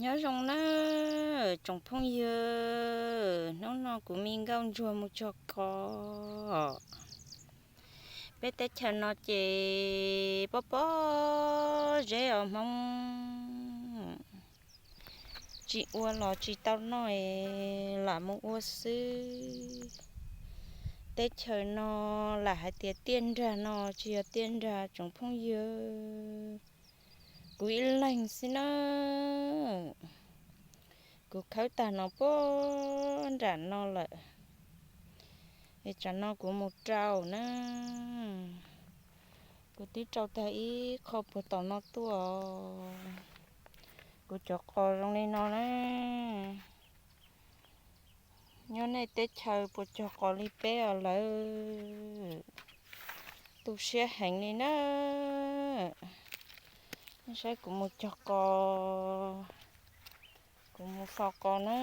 Nyob zoo nawb tsoom phooj ywg, hnub no kuv me nkauj ntsuag mus cog qos. Peb teb chaws no ces pob pob zeb os Hmoob, tsis ua los tsis tau noj, lam mus ua xwb. Teb chaws no lam hais tias tiaj nrag no tsis yog tiaj nrag tsoom phooj ywg, kuv ib leeg xwb na. Kuv khawb tag no puag nram no lawm, es tsam no kuv mus rau na. Kuv twb rau tag ib qho puag tom no tuaj. Kuv cov qos zoo li no na. Nyob nej teb chaws puas cog qos li peb os lawm? Tu siab heev li na. Saib kuv mus cog qos, kuv mus faus qos na.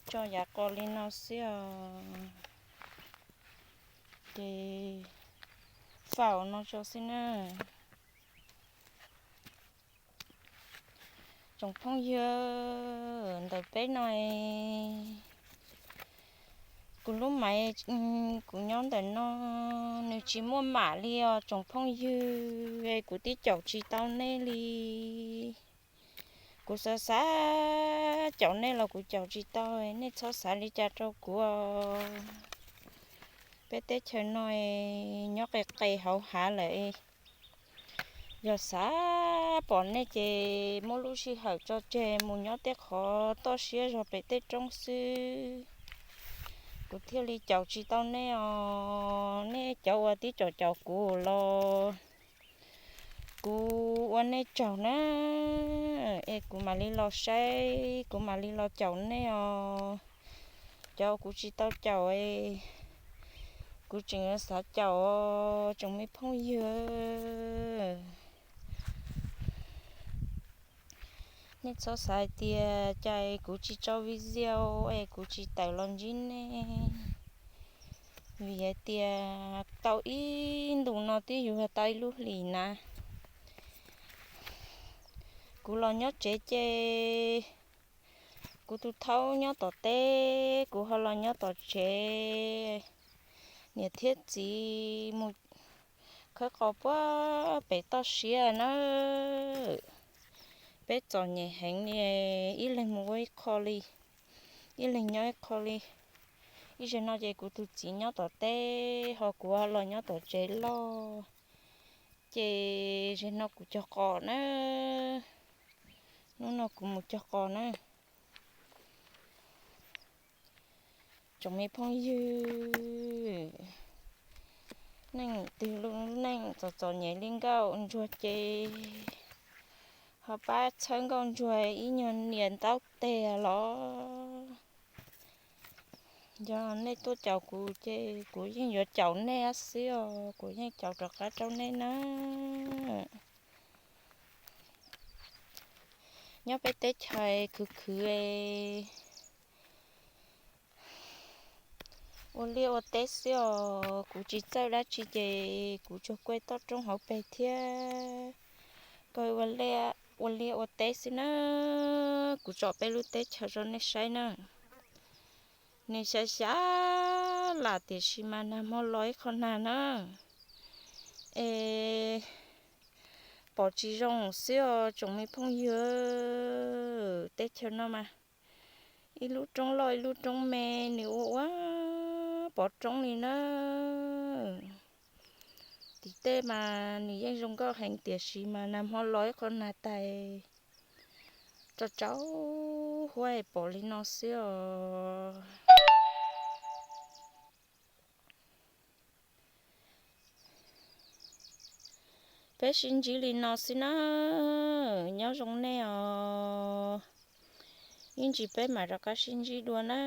Tso yav qos li no xwb os, ces faus no tso xwb na. Tsoom phooj ywg, ntawm peb no, kuv lub maiv, kuv nyob ntawm no, nws tsis muaj mam li os tsoom phooj ywg, kuv twb caum tsis tau nej li. Kuv xav xav caum nej los kuv caum tsis tau, nej txhob xav li cas rau kuv. Peb teb chaws no nyob qis qis hauv hav lawm. Yog xav pom nej ces muab lub sij hawm tso tseg mus nyob tej qhov toj siab zog pem tej roob xwb, kuv thiaj li caum tsis tau nej os. Nej cov uas twb caum caum kuv los kuv ua nej tsaug na, es kuv mam li los saib, kuv mam li los caum nej os. Cov kuv tsis tau caum, kuv tseem yuav xav caum os tsoom me phooj ywg. Nej txhob xav hais tias cas kuv tsis tso video es kuv tsis tawm los ntsib nej, vim hais tias tau ib ntus no twb yuav tau ib lub hlis na. Kuv los nyob tsev ces kuv tus thaub nyob tom teb, kuv ho los nyob tom tsev. Niam thiab txiv mus khawb qos puag pem toj siab na. Peb txom nyem heev li, ib leeg mus ua ib qho li, ib leeg nyob ib qho li. Ib zaug no ces kuv tus txiv nyob tom teb ho kuv los nyob tom tsev loj, ces zaum no kuv cog qos na. Hnub no kuv mus cog qos na. Tsoom me phooj ywg, neeg twg lub neej txom txom nyem li nkauj ntsuag ces ho pab txhawb nkauj ntsuag ib nyuag niam ntaub teg los. Yog nej tuaj caum kuv ces kuv yeej yuav caum nej xwb os, kuv yeej caum rov qab rau nej na. Nyob peb teb chaws khwv khwv, ua liaj ua teb xwb os, kuv tsis txawj dab tsi ces kuv tsuas kuaj toj roob hauv pes thiab kuaj ua liaj ua teb xwb na. Kuv tsom peb lub teb chaws rau nej saib na. Nws xyav xyav lam tiam sis mas nag hmo los ib qho nag na, es pom tsis zoo xwb os tsoom me phooj ywg. Teb chaws no mas ib lub roob loj ib lub roob me, nws ua ua pov roob li na. Tim tej mas nws yeej zoo nkauj heev tiam sis mas nag hmo los ib qho nag tais, rau rau huab pom li no xwb os. Peb sib ntsib li no xwb na, nyob zoo nej os. Ib ntsis peb mam rov qab sib ntsib dua na.